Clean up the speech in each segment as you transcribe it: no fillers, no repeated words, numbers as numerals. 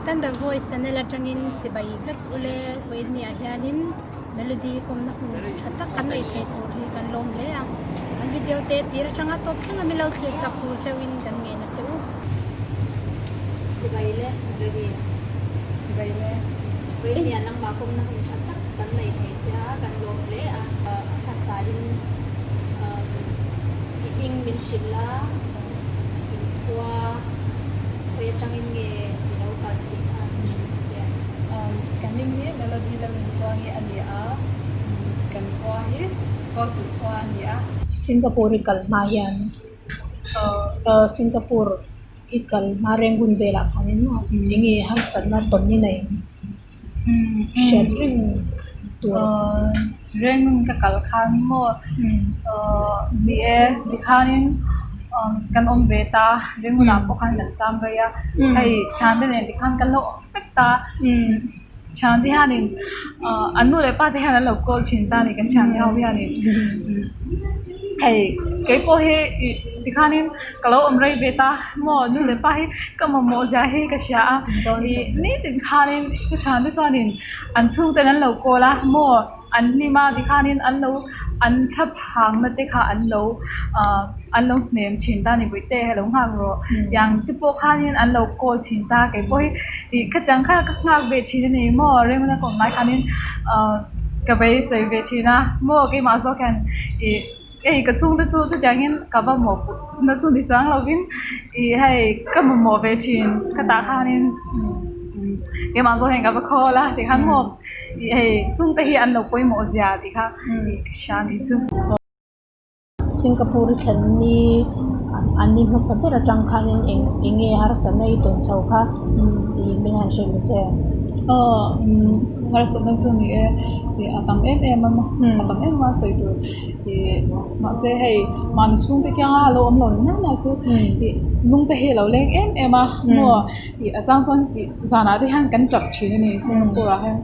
Thunder Voice channel atangin chibai vek ule vawiinniah hianin Melody kawmna hun tha tak kan nei thei tur hi kan lawm hle a, kan video te tir atanga tawp thleng a milo thlir sak tur cheuhin kan ngen a che u. Chibai le Melody. Chibai le. Vawiinniah nangmah kawmna hun tha tak kan nei thei che a, kan lawm hle a. A hmasain i hming min hrilh a, inkhua khawi atangin nge i lo kal tih kha min hrilh che a. Ka hming hi Melody Lalnunkhua hi a ni a, kan khua hi Kawlpui khua a ni a. Singapore i kal hma hian Singapore i kal hma Rangoon velah khanin enge harsatna tawn i nei hriat reng tur. Rangoon ka kal khan maw ni e tikhanin kan awm ve ta Rangoon ah pawh khan kan cham rei a hei thiante nen tikhan kan lo awm vek ta thiante hianin an nu leh pa te hian an lo call thin ta a ni kan thiante ho hianin hei keipawh hi ih tikhanin ka lo awm rei ve ta maw nu leh pa hi ka mamawh zia hi ka hria a ih nitin khanin ka thiante chuanin an chhungten an lo call a maw an hlim a tikhanin an lo an thla phangna te kha an lo ah an lo hnem thin ta a ni bawihte lo nghak rawh tiang te pawh khanin an lo call thin ta keipawh hi ih khatiang kha ka nghak ve thin a ni maw Remna ka awm lai khanin ah ka beisei ve thin a maw keimah zawk hian ih hei ka chhungte chu chutiangin ka va mawhpuh na chu ni chuang lovin ih hei ka mamawh ve thin ka tah khanin keimah zawk hian ka va call a tikhan maw ih hei chhungte hi an lo pawimawh zia tih kha ih ka hria a nih chu. Singapore i thlen ni an ni hmasa ber atang khanin eng eng nge harsatna i tawn chho kha ih min han hrilh ta che. Aw harsatna chu ni e ih a tam em em a a tam em a sawi tur ih mahse hei mahni chhungte kianga a lo awm lo ni mai mai chu ih lung te hi a lo leng em em a maw ih a chang chuan ih zanah te hian kan tap thin a ni Singapore ah hian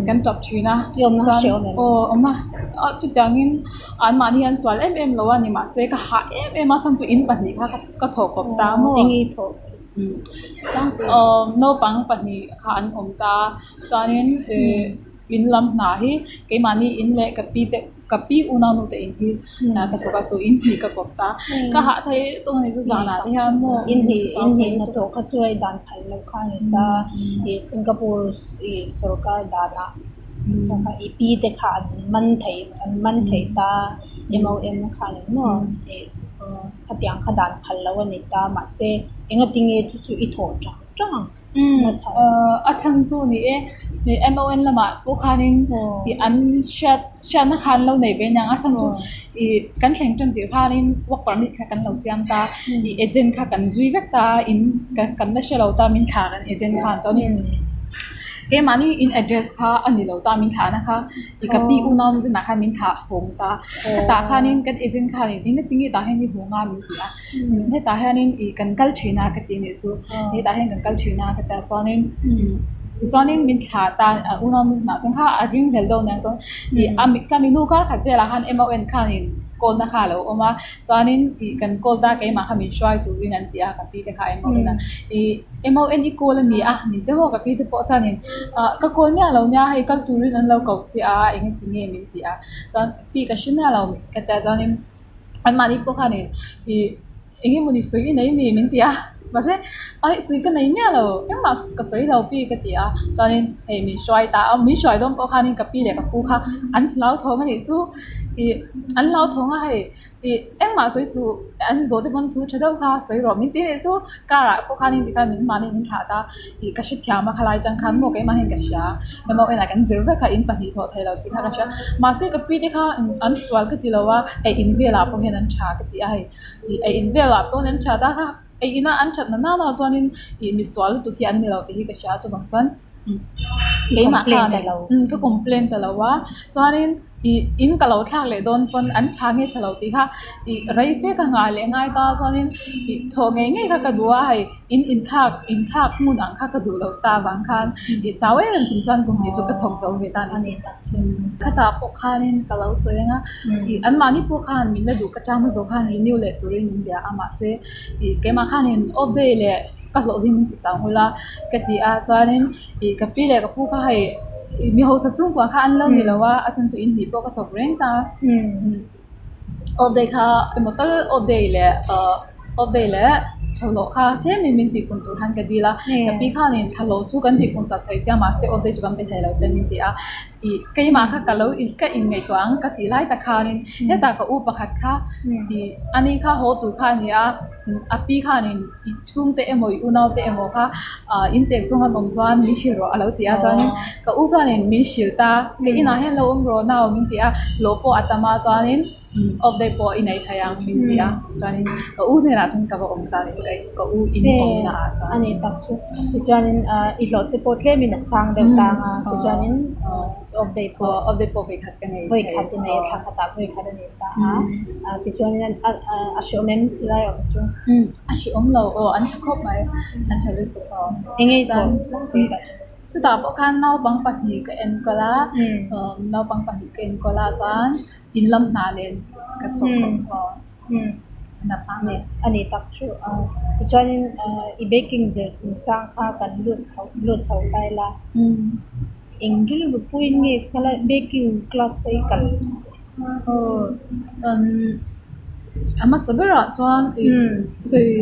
kan tap thin a chuan aw awm a chutiangin Anmahni hian sual em em lo a ni mahse ka hah em em a chhan chu in pahnih kha ka thawh kawp ta maw? Eng i thawh? Aw naupang pahnih kha an awm ta chuanin ih in lam hna hi keimahni in leh ka pi te ka pi unau nu te in hi ka thawk a chu in hnih ka kawp ta ka hah thei tawng a ni chu zanah te hian maw In hnih in hnih hnathawh kha chu hei dan phal loh kha a ni ta ih Singapore ih sorkar danah I pi te kha an man thei an man thei ta MOM khan maw khatiang kha dan phal lo a ni ta mahse engatinge chu chu i thawh tang tang ang a chhan chu ni e MOM lamah pawh khanin ih an hriat hriatna kha an lo nei ve aniang a chhan chu ih kan thleng tan tirh khanin work permit kha kan lo siam ta ih agent kha kan zui vek ta in kan la hre lo ta min thlah kan agent khan chuanin. Keimahni in address kha a ni lo ta min thlahna kha i ka pi unau nu te khan min thlah hawng ta hetah khanin kan agent khanin engati nge tah hian i haw nga min ti a hetah hianin ih kan kal thin a ka ti anih chu hetah hian kan kal thin a ka tia chuanin tichuanin min thlah ta a unau nu hnah chuan kha a ring hlel deuh aniang chuan ih a ka minu kar khat velah khan M O N khanin call na kha a lo awm a chuanin ih kan call ta keimah kha min hruai turin an ti a ka pi te kha M O N a ih. MON i call a ni a, min ti maw ka pi te pawh chuanin ah ka call miah lo nia hei kal turin an lo koh che a eng ati nge min ti a chuan pi ka hre miah lo ka tia chuanin anmahni pawh khanin ih eng emawni sawi i nei mi min ti a mahse aih sawi ka nei miah lo engmah ka sawi lo pi ka ti a chuanin hei min hruai ta a min hruai dawn pawh khanin ka pi leh ka pu kha an hlauthawng a nih chu ih an hlauthawng a hei. Ih engmah sawi suh an zawh te pawn chu tha deuh kha sawi rawh min ti leh chu car ah pawh khanin tikhan min mahni min thlah ta ih ka hrethiam a khalai chang khan maw keimah hian ka hria emaw enah kan zir vek a in pahnih thawh theih loh tih kha ka hria mahse ka pi te kha an sual ka ti lo a ei in velah pawh hian an tha ka ti a hei ih ei in velah pawh an tha ta kha ei ina an that na nana chuanin ih misual lutuk hi an ni lo tih hi ka hria chuvang chuan keimah khan ka complain ta lo a chuanin ih in ka lo thlak leh dawn pawn an tha nge tha lo tih kha ih rei fe ka nghah leh ngai ta chuanin ih thawh ngei ngei kha ka duh a hei in inthlak inthlak hmun ang kha ka duh loh ta avang khan ih chau em em chung chuan kum hnih chu ka thawk zo ve ta a ni khatah pawh khanin ka lo sawi ang a ih anmahni pawh khan min la duh ka chang hma zawh khan renew leh turin min bia a mahse ih keimah khanin off day leh. ka hlawh hi min ti sang hul a ka ti a chuanin ih ka pi leh ka pu kha hei ih mi hausa chhungkua kha an lo ni lo a a chhan chu inhnih pawh ka thawk reng ta off day kha emaw tal off day leh ahh off day leh thlahlawh kha tlemin min tih pun tur khan ka dil a ka pi khanin thlahlawh chu kan tih pun chak thei chiang mahse off day chu kan pe thei lo che min ti a ih keimah kha ka lo in ka inngaihtuah ang ka tih lai tak khanin hetah ka u pakhat kha ih ani kha haw tur kha a ni a a pi khanin i chhungte emaw i unaute emaw kha ah in tek chunga awm chuan min hrilh rawh a lo ti a chuanin ka u chuanin min hrilh ta ka inah hian lo awm rawh nau min ti a hlawh pawh a tam a chuanin off day pawh i nei thei ang min ti a chuanin ka u hnenah chuan ka va awm ta a ni chu ka u in awmna ah chuan. A ni tak chu tichuanin i hlawh te pawh tlemin a sang deuh tang a tichuanin off day pawh off day pawh vawikhat ka nei thei vawikhat i nei a thla khatah vawikhat a nei ta a tichuanin a hrehawm em chulai awm chu a hrehawm lo aw an tha khawp mai an tha lutuk aw eng nge i thawh tlangpui tak chu. Chutah pawh khan naupang pahnih ka enkawl a naupang pahnih ka enkawl a chuan in lam hna nen ka thawk khawp aw A ni tak chu tichuanin i baking zir chungchang kha kan lut chho lut chho ta ila eng rilru puiin nge khalai baking class kha i kal A hmasa berah chuan ih sawi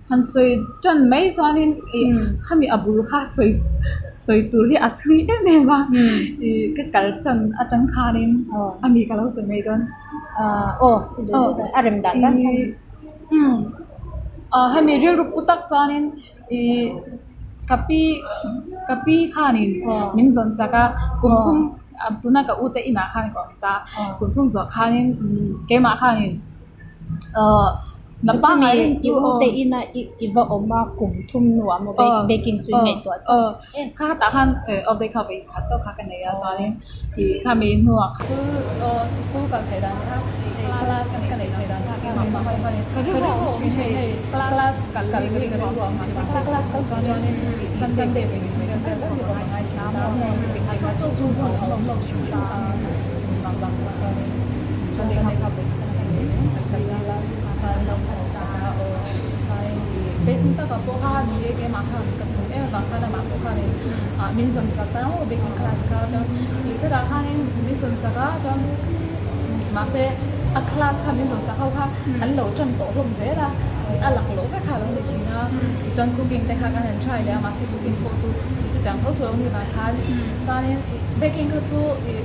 han sawi tan mai chuanin ih khami a bul kha sawi sawi tur hi a thui em em a ih ka kal tan atang khanin a mi ka lo sawi mai dawn aw a rem dan dan khan umm hemi rilru pu tak chuanin ih ka pi ka pi khanin min zawn sak a kum thum tuna ka u te inah khan ka awm ta kum thum zawh khanin keimah khanin Ahh na pangngai reng chu I u te ina i va awm a kum thum hnuah maw baking chu i ngaihtuah chauh em? Kha tah khan off day kha vawi khat chauh kha ka nei a chuanin ih khami hnuah school sikul kal theih dan kha class ka neih theih dan kha keimah ka rilru a awm thin hei class kal hi ka rilru a awm thin mahse class kal tur chuanin Sunday vawi hnih vawi khat vel vel hi awm a ngai thin a chu chu chu hun a awm lo hrim hrim a bang bang chuanin Sunday kha vawi khat Min zawn sak a maw baking class kha chuan tih hretah khanin min zawn sak a chuan mahse a class kha min zawn sak ho kha an lo tan tawh hlawm zel a ih a lak loh vek kha a lo ni thin a tichuan cooking te kha kan han try leh a mahse cooking pawh chu chutiang tho tho lo ni vang khan chuanin ih baking kha chu ih.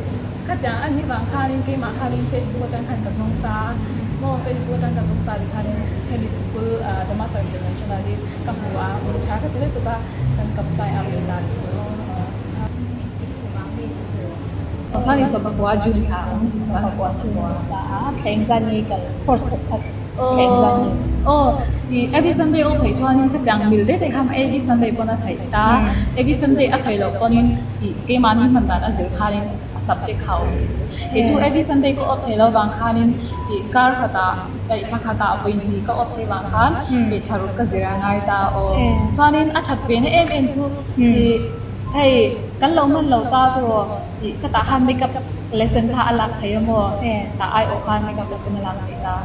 Khatiang a nih vang khanin keimah khanin Facebook atang khan ka zawng ta a, maw Facebook atang ka zawng ta ti khanin hemi sikul The Master International hi ka hmu a, hmu tha ka ti lutuk a, kan kap sign up leh ta ti chu. Khani sawpakua June thla a awm chuan. Sawpakua June thla a thleng zan nge kal course khat kha thleng zan nge. Aw i every Sunday aw theih chuanin khatiang mil deuh deuh kha every Sunday pawn a theih ta, every Sunday a theih loh pawnin Tih keimahni hman dan a zir khanin a subject kha a awm tih chu. Kei chu every Sunday ka awt thei lo vang khanin tih kar khatah eih thla khatah vawi hnih ka awt thei vang khan tih thla ruk ka zir a ngai ta aw. Chuanin a that ve na em em chu tih hei kan lo hman lo ta tawh tih ka tah khan makeup lesson kha a lak thei a maw? Tah aiawh khan makeup lesson a lak thei ta.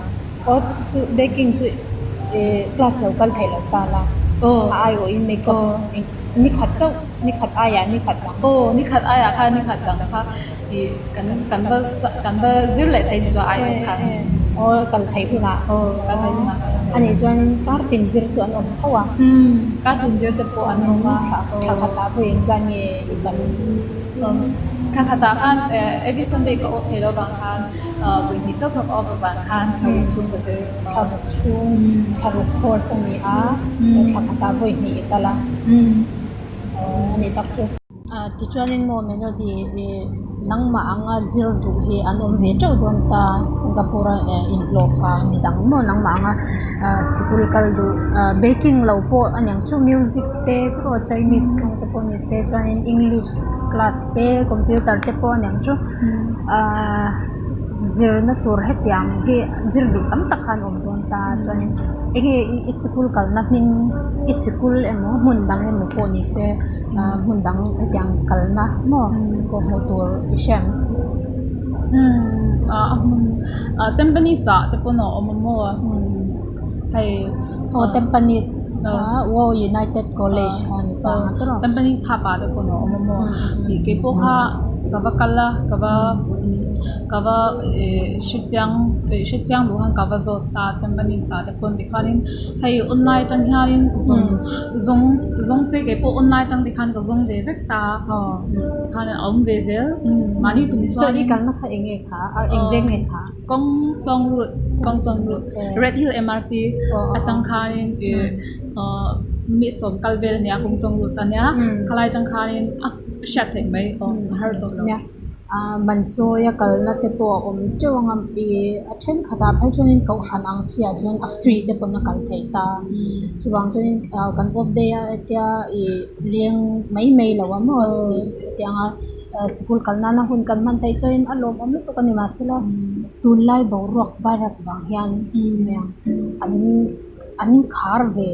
Aw chu chu baking chu class lo kal thei lo ta la a aiawhin makeup ni khat chauh ni khat aiah ni khat dang. Aw ni khat aiah khan ni khat dang kha ih kan kan va kan va zir leh thei ni chu a aiawh khan. Aw kal thei hunah aw kal thei hunah ani chuan kar tin zir chu an awm tho a. Umm kar tin zir te pawh an awm a. Thla khatah pawh engzah nge i kal. Thla khatah khan every Sunday ka awh thei lo vang khan Vawi hnih chauh kha ka awm avang khan thla ruk chhung ka zir. Thla ruk chhung, thla ruk course a ni a, thla khatah vawi hnih i kal a. A ni tak chu. Tichuanin maw Melody nangmah anga zir duh hi an awm ve teuh dawn ta, Singapore a inhlawhfa midang maw nangmah anga sikul kal duh baking lo pawh aniang chu music te pawh Chinese tawng te pawh ni se chuanin English class te computer te pawh aniang chu. Ahh zirna tur hetiang hi zir duh tam tak khan awm dawn ta chuanin enge i sikul kalna hming i sikul emaw hmun dang emaw pawh ni se ahh hmun dang hetiang kalna maw kawh hmuh tur i hria em? Umm ah a hmun ah Tampines ah te pawn a awm a maw hei aw Tampines. Kha World United College kha a ni ta ang a tawrh. Tampines Hub ah te pawn a awm a maw tih kei pawh kha ka va kal a ka va ka va ih hrechiang ih hrechiang duh khan ka va zawt ta Tampines ah te pawn tikhanin hei online atang hianin zawng zawng zawng se kei pawh online atang tikhan ka zawng ve vek ta a tikhan a awm ve zel mahni tum chuan i kalna kha eng nge kha a eng veng nge kha? Kawng sawng route kawng sawng route Red Hill M_R_T atang khanin ih ahh mi sawm kal vel ania kawng sawng route ania khalai atang khanin a hriat theih mai aw a har tawh lo. Nia ah man chawi a kalna te pawh a awm teuh ang a ih a thenkhatah phei chuanin kohhran ang chiah chuan a free te pawn a kal theih ta chuvang chuanin ah kan off day a hetia ih leng mai mai lo a maw hetianga. Sikul kal nana hun kan hman theih chuan a lawmawm lutuk a ni mahsela tunlai boruak virus vang hian an an khar ve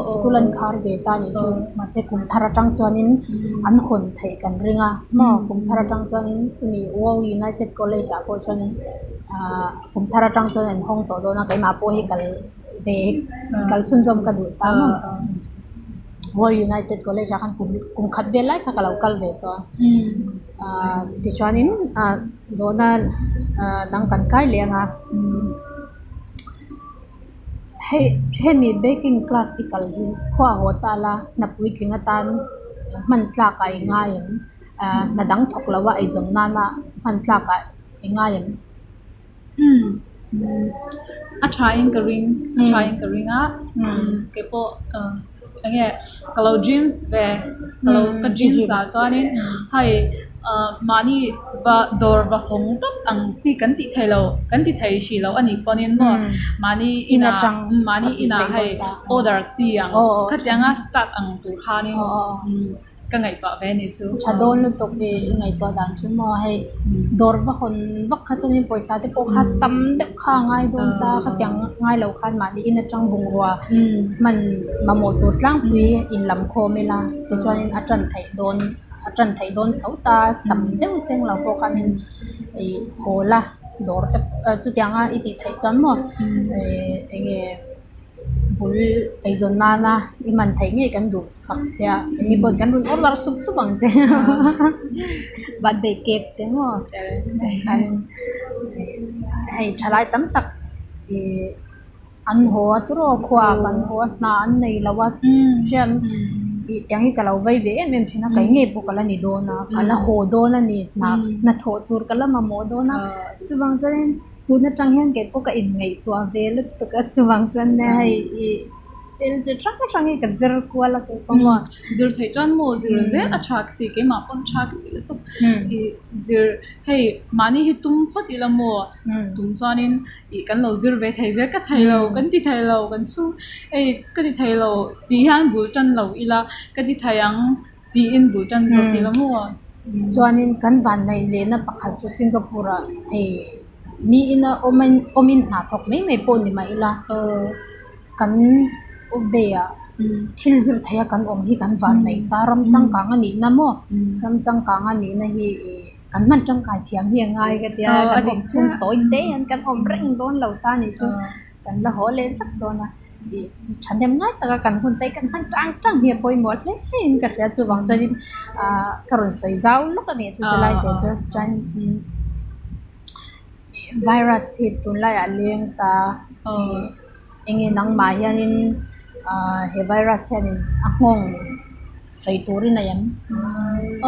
sikul an khar ve ta nih chu mahse kum thar atang chuanin an hawn theih kan ring a maw kum thar atang chuanin chumi World United College ah pawh chuanin ahh kum thar atang chuan an hawng tawh dawn a keimah pawh hi kal ve kal chhunzawm ka duh ta maw. World United College ah khan kum kum khat vel lai kha ka lo kal ve tawh a ahh tichuanin ah zawhna ah dang kan kai leh ang a hei hemi baking class i kal hi khua haw ta la hna puitling atan hman tlak ah i ngai em ah hna dang thawk lo a eizawn nana hman tlak ah i ngai em? Umm a tha in ka ring a tha in ka ring a kei pawh eng nge ka lo dreams ve ka lo ka dreams ah chuanin hei mahni va dawr va hawng tawp ang chi kan tih thei lo kan ti thei hrih loh a nih pawhin maw mahni inah mahni inah hei order chi ang khatianga start ang tur khanin. Ka ngaihtuah ve anih chu. Tha dawn lutuk i i ngaihtuah dan chu maw hei dawr va hawn vak kha chuanin pawisa te pawh kha tam deuh kha a ngai dawn ta khatiang ngai lo khan mahni in atang bungrua hman mamawh tur tlangpui in lam khawm ila tichuanin a tan theih dawn a tan theih dawn tho ta tam deuh seng lo pawh khanin ih haw la dawr te chutianga i tih theih chuan maw ih eng nge. Bul eizawn nana i man theih ngei kan duh sak che a engni pawhin kan rawn order sup sup ang che birthday cake te maw hei thalai tam tak ih an haw a turaw khua ah kan haw a hna an nei lo a hriat ih tiang hi ka lo vei ve em em thin a kei ngei pawh ka la ni dawn a ka la haw dawn a ni hna hnathawh tur ka la mamawh dawn a chuvang chuanin. Tun atang hian kei pawh ka inngaihtuah ve lutuk a chuvang chuan nia hei ih thil chi hrang hrang hi ka zir kual a kei pawh maw. Zir theih chuan maw zir zel a tha ka ti keimah pawn tha ka ti lutuk ih zir hei mahni hi tum phawt ila maw tum chuanin ih kan lo zir ve thei zel ka thei lo kan ti thei lo kan chhung hei ka ti thei lo tih hian bul tan lo ila ka ti thei ang. Tiin bul tan zawk ila maw? Chuanin kan vanneih lehna pakhat chu Singapore ah hei mi ina awmin awmin hna thawk mai mai pawh ni mah ila kan off day ah thil zir theih a kan awm hi kan vanneih ta ram changkang a nihna maw ram changkang a nihna hi ih kan hman tangkai thiam hi a ngai ka tia kan awm chhung tawi te hian kan awm reng dawn lo ta nih chu kan la haw leh vek dawn a. Ih thahnem ngai taka kan hun te kan hman tang tang hi a pawimawh hle in ka hria chuvang chuanin ah ka rawn sawi zau lawk a nih chu chulai te chu chuan virus hi tunlaiah a leng ta ih eng nge nangmah hianin ah he virus hianin a nghawng sawi turin a awm.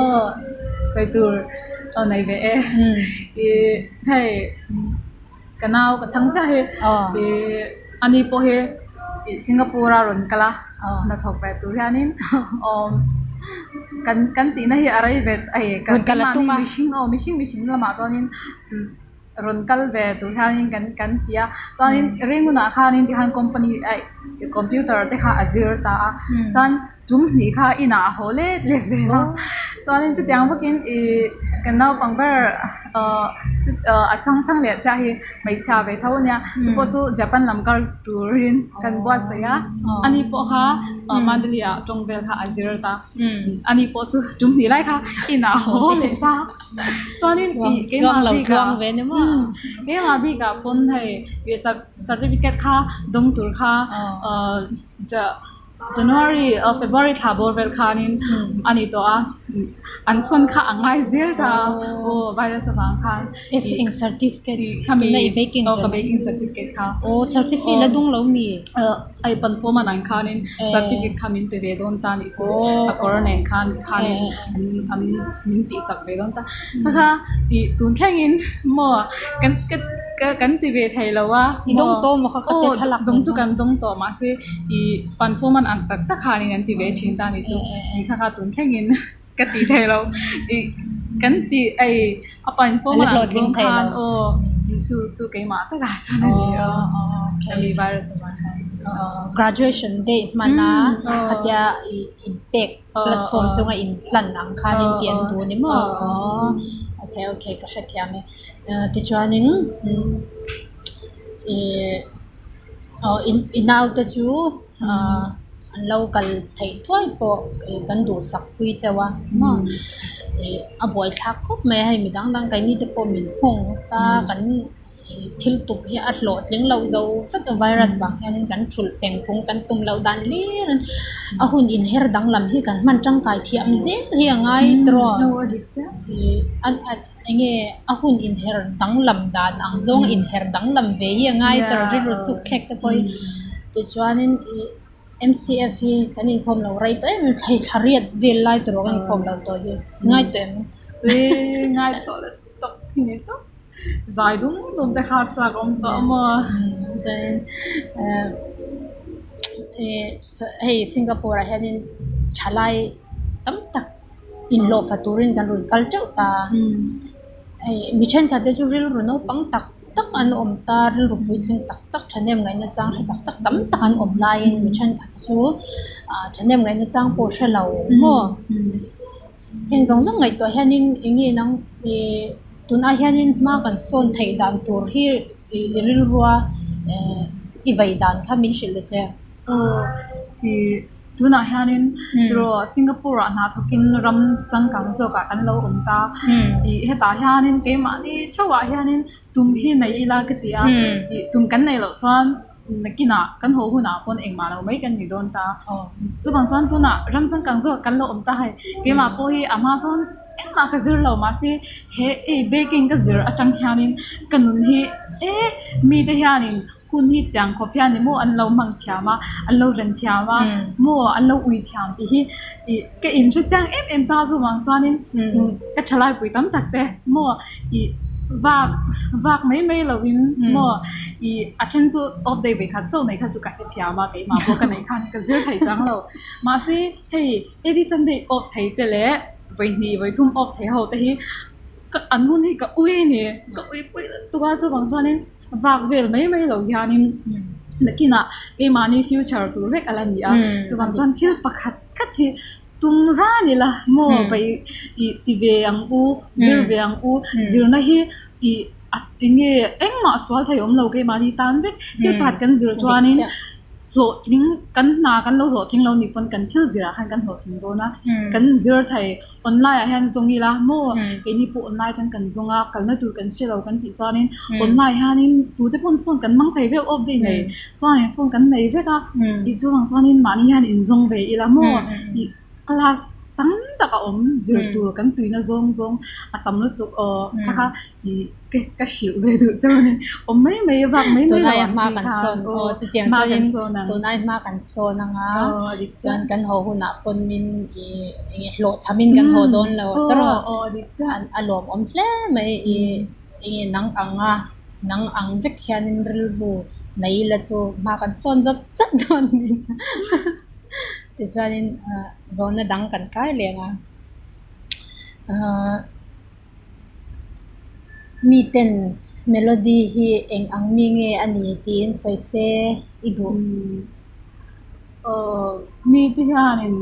Aw sawi tur a nei ve e ih hei. Ka nau ka chhang chiah hi ih ani pawh hi ih Singapore a rawn kal a hnathawk ve tur hianin awm kan kan tihna hi a rei ve hei kan mahni mihring aw mihring mihring lamah chuanin rawn kal ve tur hianin kan kan ti a chuanin ringunah khanin tikhan company aih computer te kha a zir ta a chuan tum hnih kha inah a haw let let zel a chuanin chutiang bawkin ih kan naupang ber ahh chu ahh a chhang chhang leh chiah hi hmeichhia ve tho ania chu pawh chu Japan lam kal turin kan buatsaih a ani pawh kha Mandalay ah tawng vel kha a zir ta ani pawh chu tum hnih lai kha inah a haw leh ta chuanin ih keimah bikah keimah bikah pawn hei certificate kha dawng tur kha ahh. January February thla bawr vel khanin a ni tawh a, an sawn kha a ngai zel ta a, aw virus avang khan. Eng certificate khami tuna i baking aw ka baking certificate kha. Aw certificate la dung lo mi? Ai pan form a nan khanin certificate kha min pe ve dawn ta nih chu a kawr nen khan khanin an an min tih sak ve dawn ta. Kha kha ih tun thlengin maw kan ka ka kan ti ve thei lo a I dawng tawh maw kha kha te thlalak dawng chu kan dawng tawh mahse ih pan form an ang tak tak khanin an ti ve thin ta nih chu kha kha tun thlengin ka ti thei lo ih kan ti ei a pan form an ang zawng khan aw chu chu keimah takah chuan a ni a hemi virus avang khan Graduation day hman a khatia ih inpek platform chunga inhlan ang khanin tih an duh a ni maw aw okay okay ka hrethiam e tichuanin ih aw i naute chu ahh an lo kal theih thuai pawh kan duhsak pui chauh a maw ih a buaithlak khawp mai a hei mi dang dang keini te pawh min nghawng ta kan thil tum hi a hlawhtling loh zo vek a virus vang hianin kan thulh peng phung kan tum loh dan hlir in a hun inher danglam hi kan hman tangkai thiam zel hi a ngai tawh ih eng nge a hun inher danglam dan ang zawng inher danglam ve hi a ngai tawh rilru suk thlek te pawh hi tichuanin ih M_C_F hi kan inkhawm lo rei tawh em em thei thla riat vel lai tur kan inkhawm lo tawh hi ngai tawh em? Ngai tawh lo tawp hi ni tawp zai dum dum te kha chak awm tawh maw? Chuanin ih hei Singapore ah hianin thalai tam tak inhlawhfa turin kan rawn kal teuh ta hei mi thenkhat te chu rilru naupang tak tak an awm ta rilru puitling tak tak thahnem ngaihna chang hre tak tak tam tak an awm laiin mi thenkhat chu ah thahnem ngaihna chang pawh hre lo maw heng zawng zawng ngaihtuah hianin eng nge nang ih tunah hianin hma kan sawn theih dan tur hi ih rilrua eh i vei dan kha min hrilh ta che. Aw ih tunah hianin erawh Singapore ah hna thawkin ram changkang zawkah kan lo awm ta ih hetah hianin keimahni theuhah hianin tum hi nei ila ka ti a ih tum kan neih loh chuan nakinah kan haw hunah pawn engmah lo mai kan ni dawn ta chuvang chuan tunah ram changkang zawkah kan lo awm ta hei keimah pawh hi a hma chuan engmah ka zir lo mahse he ei baking ka zir atang hianin ka nun hi e mite hianin Hun hi tiang khawp hian ni maw an lo hmang thiam a, an lo ren thiam a, maw an lo ui thiam tih hi ih ka inhre chiang em em ta chuvang chuanin ka thalai pui tam tak te maw ih vak vak mai mai lovin maw ih a then chu off day vei khat chauh nei kha chu ka hrethiam a keimah pawh ka neih khan ka zir thei chang lo mahse hei every sunday off thei te leh vawihnih vawithum off thei ho te hi ka an hun hi ka ui a ni ka ui pui lutuk a chuvang chuanin. Vak vel mai mai lo hianin nakinah keimahni future tur vek a la ni a, chuvang chuan thil pakhat khat hi tum ran ila maw pai ih ti ve ang u, zir ve ang u, zirna hi ih a enge engmah sual thei awm lo keimahni tan vek thil pakhat kan zir chuanin hlawhtling kan hna kan lo hlawhtling lo nih pawn kan thil zirah khan kan hlawhtling dawn a, kan zir thei. Online ah hian zawng ila maw keini pawh online atang kan zawng a kalna tur kan hre lo kan tih chuanin online hianin tute pawn phone kan hmang thei vek off day nei chuanin phone kan nei vek a tih chuvang chuanin mahni hian inzawng ve ila maw ih class tam tak a awm zir tur kan tuina zawng zawng a tam lutuk aw kha kha ih. Ka hrilh ve duh chu a ni. Awm mai mai vak mai mai lo ang chi kha. Aw chutiang chuanin tunai hma kan sawn ang a, chuan kan haw hunah pawnin ih eng hlawhchhamin kan haw dawn lo tawrh a, a lawmawm hle mai ih eng nge nang ang a, nang ang vek hianin rilru nei ila chu hma kan sawn zawt zawt dawn a nih chu. Tichuanin zawhna dang kan kai leh ang a. Ahh. Miten Melody hi eng ang mi nge a ni tiin sawi se i duh? Aw, mite hianin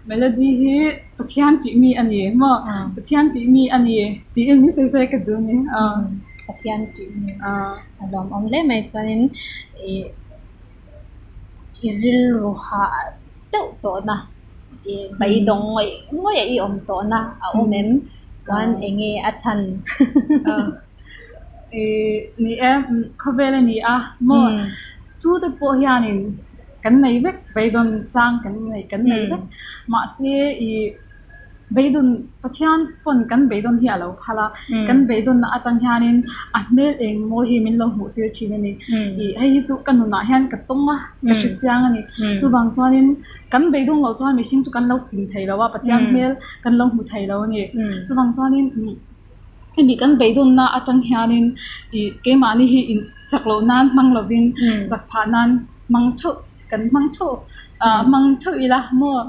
Melody hi Pathian tih mi a ni maw? Pathian tih mi a ni tiin min sawi se ka duh a ni. Pathian tih mi a lawmawm hle mai chuanin ih i rilru hah deuh tawhna. Ih beidawng ngawih ngawih a i awm tawh na a awm em? Chuan eng nge a chhan? Ih ni e, khawvel a ni a maw? Chu te pawh hianin kan nei vek beidawn chang kan nei kan nei vek mahse ih beidawn Pathian pawn kan beidawn hi a lo phal a kan beidawnna atang hianin a hmel eng mawi hi min lo hmuh tir thin a ni ih hei hi chu ka nunah hian ka tawng a ka hre chiang a ni chuvang chuanin kan beidawng loh chuan mihring chu kan lo fing thei lo a Pathian hmel kan lo hmu thei lo a ni chuvang chuanin Hemi kan beidawnna atang hianin ih keimahni hi in chak loh nan hmang lovin chak phah nan hmang theuh kan hmang theuh ah hmang theuh ila maw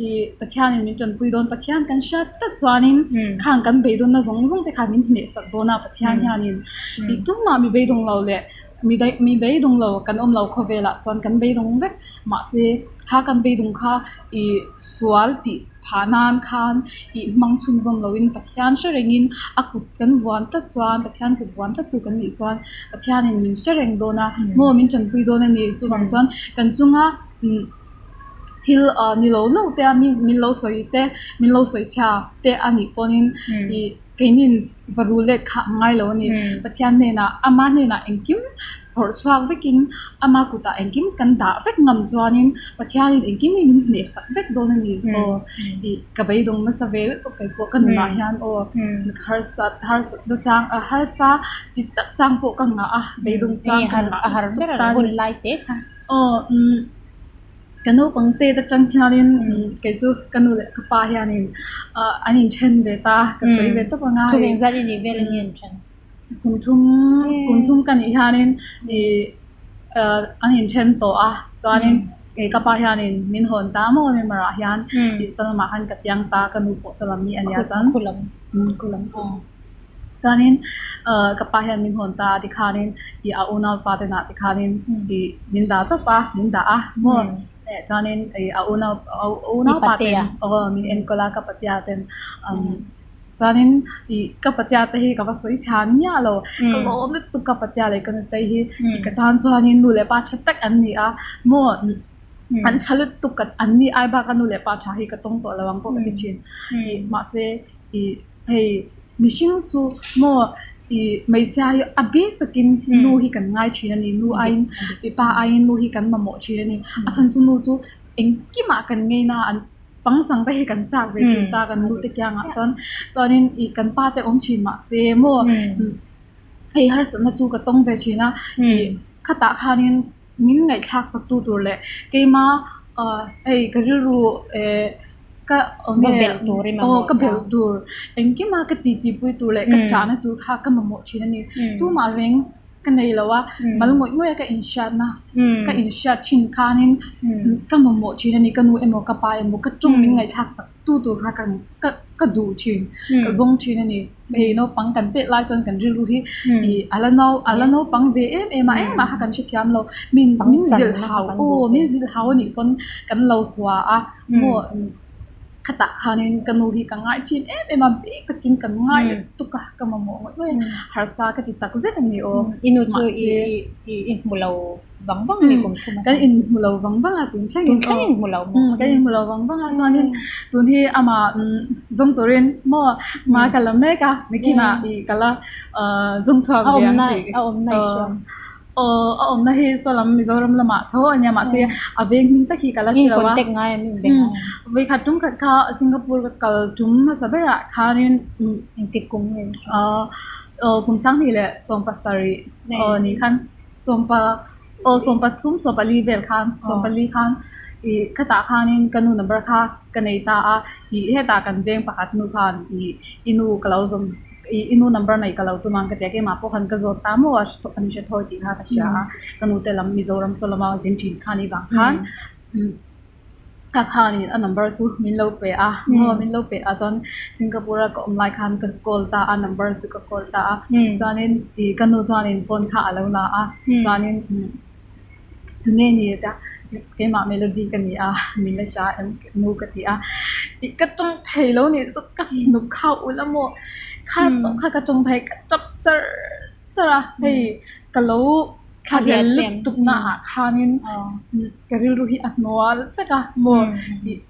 ih Pathianin min tanpui dawn Pathian kan hriat tak chuanin khang kan beidawnna zawng zawng te kha min hneh sak dawn a Pathian hianin ih tumah mi beidawng lo leh mi daih mi beidawng lo kan awm lo khawvelah chuan kan beidawng vek mahse kha kan beidawng kha ih sual tih. Phah nan khan ih hmang chhunzawm loin Pathian hre rengin a kut kan vuan tlat chuan Pathian kut vuan tlat tu kan nih chuan Pathianin min hre reng dawn a, maw min tanpui dawn a ni. Chuvang chuan kan chunga ih thil ah ni lo lo te a mi min lo sawi te min lo sawi chhia te a nih pawhin ih keinin va rul let kha a ngai lo a ni. Pathian hnenah ama hnenah engkim phawrh chhuak vekin ama kutah engkim kan dah vek ngam chuanin Pathianin engkim hi min hneh sak vek dawn a ni aw ih ka beidawng nasa ve lutuk kei pawh ka nunah hian aw harsa harsa na chang a harsa ti tak chang pawh ka ngah a beidawng chang ka ngah lutuk ta a ni aw umm. Ka naupang te atang hianin kei chu ka nu leh ka pa hianin ah an inthen ve ta ka sawi ve tawp ang a hei kum thum kum thum ka nih hianin ih ah an inthen tawh a chuanin ih ka pa hianin min hawn ta maw Myanmar ah hian ih saw lamah khan ka piang ta ka nu pawh saw lam hi a nia chuan Chuanin ahh ka pa hian min hawn ta a tikhanin ih a unaupa te nah tikhanin ih min dah tawp a min dah a maw eh chuanin ih a unau a unaupa ten aw min enkawl a ka patea ten umm chuanin ih ka patea te hi ka va sawi chhan miah lo ka lawm lutuk ka patea leh ka nutei hi ih ka tan chuanin nu leh pa tha tak an ni a maw an tha lutuk an ni ai bak a nu leh pa tha hi ka tawng tawh lo ang pawh ka ti thin ih mahse ih. Hei mihring chu maw ih hmeichhia hi a bik takin nu hi kan ngai thin a ni nu aiin i pa aiin nu hi kan mamawh thin a ni a chhan chu nu chu engkimah kan ngei na an pangchang te hi kan chak ve thin ta kan nu te kiangah chuan chuanin ih kan pa te awm thin mahse maw hei harsatna chu ka tawng ve thin a ih khatah khanin min ngaihthlak sak tu tur leh keima ah hei ka rilru eh ka awm nge aw ka belh tur engkima ka ti ti pui tur leh ka chahna tur kha ka mamawh thin a ni tumah reng ka nei lo a mal ngawih ngawih a ka inhriatna ka inhriat thin khanin ka mamawh thin a ni ka nu emaw ka pa emaw ka tawng min ngaihthlak sak tu tur kha ka ka ka duh thin ka zawng thin a ni hei naupang kan tet lai chuan kan rilru hi ih a la nau a la naupang ve em em a engmah kha kan hrethiam lo min min zilh hau aw min zilh hau anih pawn kan lo hua a maw khatah khanin ka nu hi ka ngai thin em em a bik takin ka ngai lutuk a ka mamawh ngawih ngawih a harsa ka ti tak zet a ni aw I nu chu i i hmu lo vang vang ni kum thum kan inhmu lo vang vang a tun thlengin tun thlengin hmu lo maw kan inhmu lo vang vang a chuanin tun hi amah zawng turin maw hma ka la mek a nikinah ih ka la zawng chhuak ve ang tih a awmna i hria aw a awmna hi saw lam Mizoram lamah tho a nia mahse a veng hming tak hi ka la hre lo a contact ngai a min beng vawikhat tum khat kha Singapore ka kal tum hmasa berah khanin engtik kum nge aw kum sanghnih leh 17 aw ni khan. Sawmpa aw sawmpathum sawmpali vel khan sawmpali khan ih khatah khanin ka nu number kha ka nei ta a ih hetah kan veng pakhat nu khan ih i nu ka lo zawm ih i nu number nei ka lo tum ang ka ti a keimah pawh khan ka zawt ta maw a an hre thawi tih kha ka hria a ka nu te lam Mizoram saw lama zin thin kha ni vang khan. Ka khanin a number chu min lo pe a, maw min lo pe a chuan Singapore a ka awm lai khan ka call ta a number chu ka call ta a chuanin ih ka nu chuanin phone kha a lo la a chuanin tunge ni a tia keimah Melody ka ni a min la hria em nu ka ti a ih ka tawng thei lo nih chu ka hnuk kha ulh a maw kha chauh kha ka tawng thei ka tap char char a hei ka lo thla hlel lutuk na ah khanin ka rilru hi a hnual vek a maw ih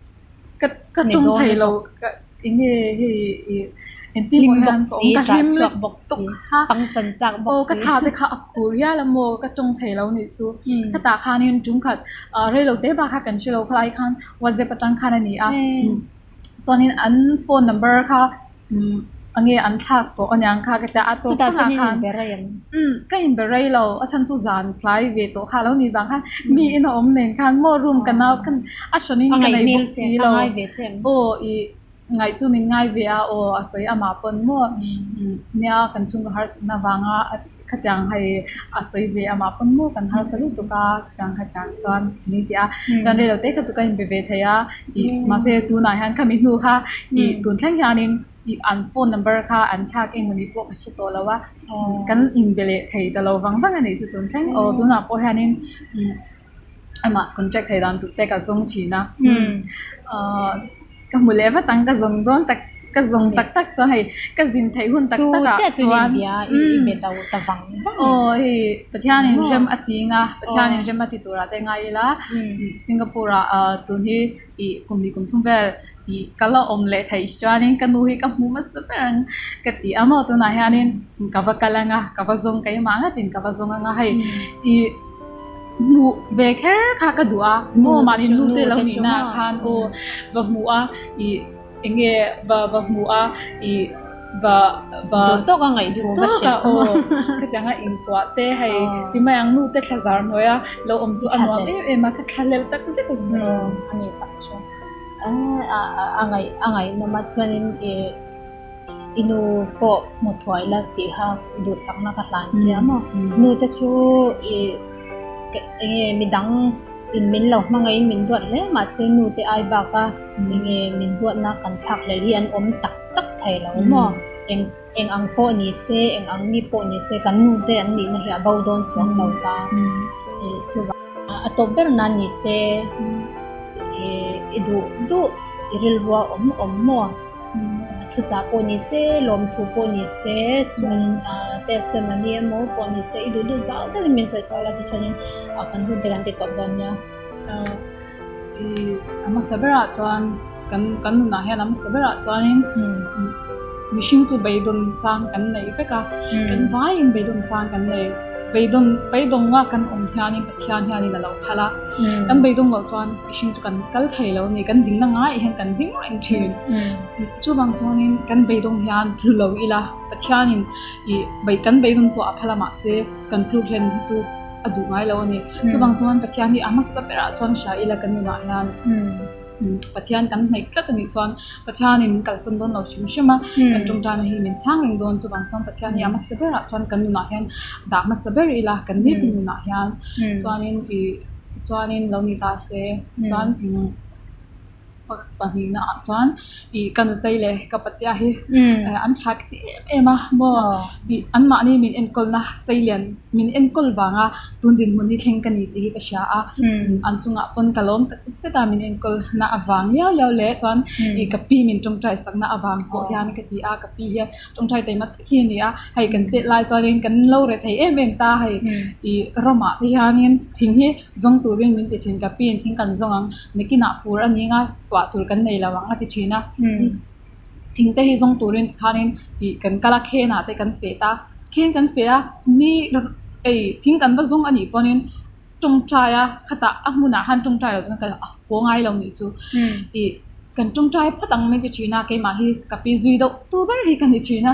ka ka tawng thei lo ka eng nge hei ih Engtin Hlim pawh bawk hian ka si, awm ka ṭah hlim chhuak bawk lutuk si, kha. pangchan chak bawk Aw ka si. tha te kha a khur hial a maw ka tawng thei lo nih chu. Khatah khanin tum khat rei lo te bak kha kan hre lo khalai khan WhatsApp atang khan a ni a. Chuanin an phone number kha enge an thlak tawh aniang kha ka tia a tawp Chutah hunah chuan in khan inbe rei em? Umm ka inbe rei lo a chhan chu zan tlai ve tawh kha lo nih vang khan mi in a awm nen khan maw room ka nau khan a hranin A ka ngaih nei hmel bawk che si a lo ngai ve che em? Aw ih ngaih chu min ngai ve a aw a sawi amah pawn maw nia kan chhungkaw harsatna vanga Khatiang hei a sawi ve amah pawn maw kan harsa lutuk a, chutiang khatiang chuan min ti a. Chuan rei lo te kha chu ka inbe ve thei a, ih mahse tunah hian khami hnu kha ih tun thleng hianin ih an phone number kha an thlak engmawni pawh ka hre tawh lo a, kan inbe leh thei ta lo vang vang a nih chu tun thleng. Aw tunah pawh hianin amah contact thei dan tur te ka zawng thin a, ka hmu leh vat ang ka zawng dawn tak ka zawng tak tak chuan hei ka zin theih hun tak tak ah chuan aw hei Pathianin rem a ti anga Pathianin rem a ti turah te ngai ila Singapore ah tun hi ih kum hnih kum thum vel ih ka la awm leh theih chuanin ka nu hi ka hmu hmasa ber ang ka ti a maw tunah hianin ka va kal anga ka va zawng keimah ngatin ka va zawng anga hei ih hmuh ve kher kha ka duh a maw mahni nu te lo nih na ah khan aw va hmuh a ih eng nge va va hmuh a ih va va Duh tawk a ngaih thu va hrilh aw khatiang a inkuah te hei ti mai ang nu te thla zar hnuai a lo awm chu a nuam em em a ka thla lel tak zet a ni aw. A ni tak chu a ngaih a ngaihnawm a chuanin ih i nu pawh hmu thuai la tih kha duhsakna ka hlan che a maw nu te chu ih eng nge midang in min lo hmangaihin min duat hle mahse nu te ai bak a eng nge min duatna kan thlak hlel hi an awm tak tak thei lo maw eng eng ang pawh ni se eng ang mi pawh ni se kan nu te an nihna hi a bo dawn chuang lo ta ih chuvang a tawp ber nan ni se ih i duh duh i rilru a awm awm maw. Thuchah pawh ni se, lawmthu pawh ni se, chuanin testimony emaw pawh ni se i duh duh zau deuhin min sawi sak la tichuanin kan hun te kan ti tawp dawn nia. Ih a hmasa berah chuan kan kan nunah hian a hmasa berah chuanin mihring chu beidawn chang kan neih vek a, kan vaiin beidawn chang kan nei. Beidawn beidawnga kan awm hianin Pathian hianin a lo phal a, kan beidawng loh chuan mihring chu kan kal thei lo a ni, kan dingna ngaiah hian kan ding reng thin. Chuvang chuanin kan beidawng hian tlu lo ila, Pathianin ih bei kan beidawn pawh a phal a mahse kan tluk hian hi chu a duh ngai lo a ni. Chuvang chuan Pathian hi a hmasa berah chuan hria ila kan nunah hian. Pathian kan hnaih tlat a nih chuan Pathianin min kalsan dawn lo hrim hrim a, kan tawngtaina hi min chhang reng dawn. Chuvang chuan Pathian hi a hmasa berah chuan kan nunah hian dah hmasa ber ila kan nitin nunah hian chuanin ih tichuanin lo ni ta se chuan pahnihna ah chuan ih ka nutei leh ka patea hi an tha ka ti em em a maw ih anmahni min enkawlna seilian min enkawl vanga tun dinhmun hi thleng ka ni tih hi ka hria a an chungah pawn ka lawm tak zet a min enkawl na avang liau liau leh chuan ih ka pi min tawngtai sakna avang pawh hian ka ti a ka pi hian tawngtai taima tak hi a ni a hei kan tet lai chuanin kan lo re thei em em ta hei ih ramah te hianin thing hi zawng turin min ti thin ka pi in thing kan zawng ang nakinah fur a ni anga tuah tur kan nei lo ang a ti thin a thing te hi zawng turin tikhanin ih kan kal a khenah te kan feh ta khen kan feh a mi ei thing kan va zawng a nih pawhin tawngtai a khatah a hmunah khan tawngtai lo chuan ka haw ngai lo nih chu ih kan tawngtai phawt ang mai ti thin a keimah hi ka pi zui deuh tu ber hi ka ni thin a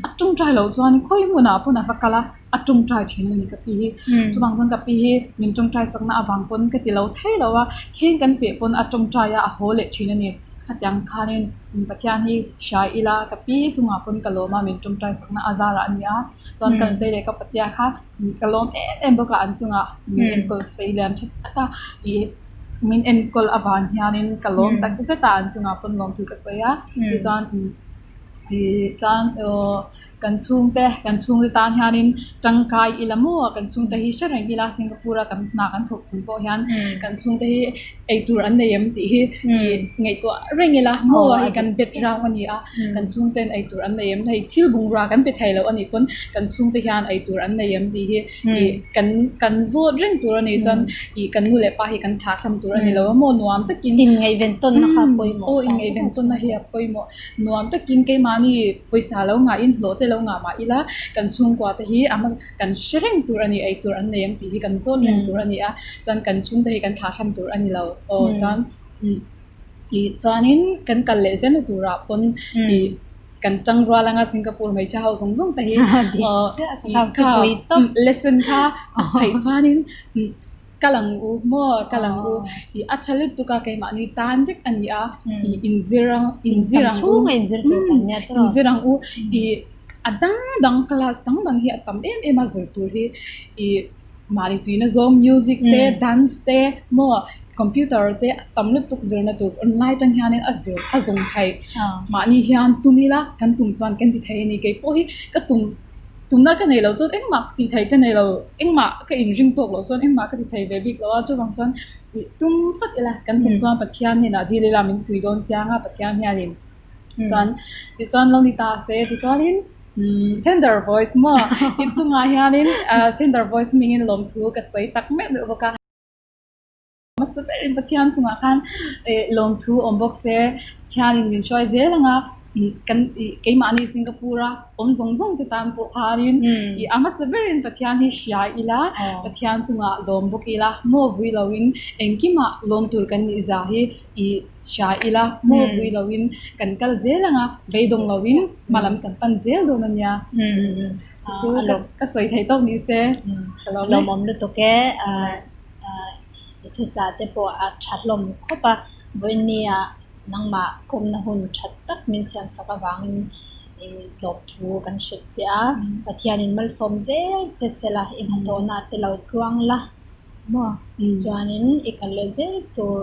a tawngtai loh chuan khawi hmunah pawn a va kal a a tawngtai thin a ni ka pi hi chuvang chuan ka pi hi min tawngtai sakna avang pawn ka ti lo thei lo a khen kan feh pawn a tawngtai a a haw leh thin a ni. Khatiang khanin Pathian hi hria ila ka pi chungah pawn ka lawm a, min tawngtai sakna a zarah a ni a, chuan ka nutei leh ka patea kha ka lawm em em bawk a, an chungah min enkawl sei lian tha tak a, ih min enkawl avang hianin ka lawm tak zet a, an chungah pawn lawmthu ka sawi a, tichuan ih chuan aw. Kan chhungte, kan chhungte tan hianin tangkai ila maw? Kan chhungte hi hre reng ila Singapore a kan hna kan thawk chung pawh hian kan chhungte hi ei tur an nei em tih hi i ngaihtuah reng ila maw? Hei kan bet rang a ni a, kan chhungten ei tur an nei em? Hei thil bungrua kan pe thei lo a nih pawn kan chhungte hian ei tur an nei em tih hi i kan kan zawt reng tur a ni. Chuan i kan nu leh pa hi kan thahhlam tur a ni lo a maw? Nuam takin Inngaihven tawnna kha a pawimawh. Aw, inngaihven tawnna hi a pawimawh. Nuam takin keimahni pawisa lo ngahin hlawh te lo ngah mah ila kan chhungkua te hi a kan hre reng tur a ni, ei tur an nei em tih hi kan zawn reng tur a ni a, chuan kan chhungte hi kan thahhlam tur a ni lo. Aw chuan ih chuanin kan kal leh zel na turah pawn ih kan tang rual anga Singapore hmeichhe ho zawng zawng te hi aw ih kha lesson kha a theih chuanin Kal ang u maw, kal ang u. I a tha lutuk a, keimahni tan vek a ni a. I inzir ang, inzir ang u. Inzir ang u. I a dang dang class dang dang hi a tam em em a zir tur hi. I mahni tuina zawng music te, dance te maw, computer te a tam lutuk zirna tur online atang hianin a zir a zawng theih. Mahni hian tum ila kan tum chuan kan ti thei a ni. Keipawh hi ka tum. Tumna ka nei lo chuan engmah ka tih theih ka nei lo, engmah ka inring tawk loh chuan engmah ka ti thei ve bik lo a, chuvang chuan ih tum phawt ila kan tum chuan Pathian hnenah dil ila min pui dawn chiang a, Pathian hianin chuan tichuan lo ni ta se tichuanin umm Tender Voice maw i chungah hianin Tender Voice hmingin lawmthu ka sawi tak meuh meuh bawk a. Hmasa berin Pathian chungah khan lawmthu awm bawk se, Pathianin min hruai zel anga kan keimahni Singapore a awm zawng zawng te tan pawh khanin a hmasa berin Pathian hi hria ila, Pathian chungah lawm bawk ila, maw vui loin engkimah lawm tur kan nih zia hi i hria ila, maw vui loin kan kal zel anga beidawng loin hma lam kan pan zel dawn a nia. Chu ka sawi theih tawk ni se ka lawm e. Lawmawm lutuk e. I thuchah te pawh a tha hlawm khawp a, vawinia nangmah kawmna hun tha tak min siamsak avangin hlawhthu kan hrilh che a, Pathianin malsawm zel che sela i hnathawhna te lo tluang la maw? Chuanin i kal leh zel tur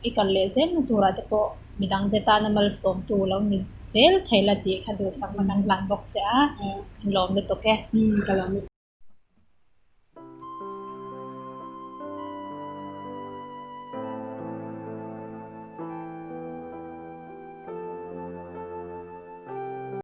i kal leh zelna turah te pawh midangte tana malsawmtu lo ni zel thei la tih kha duhsakna kan hlan bawk che a, kan lawm lutuk e.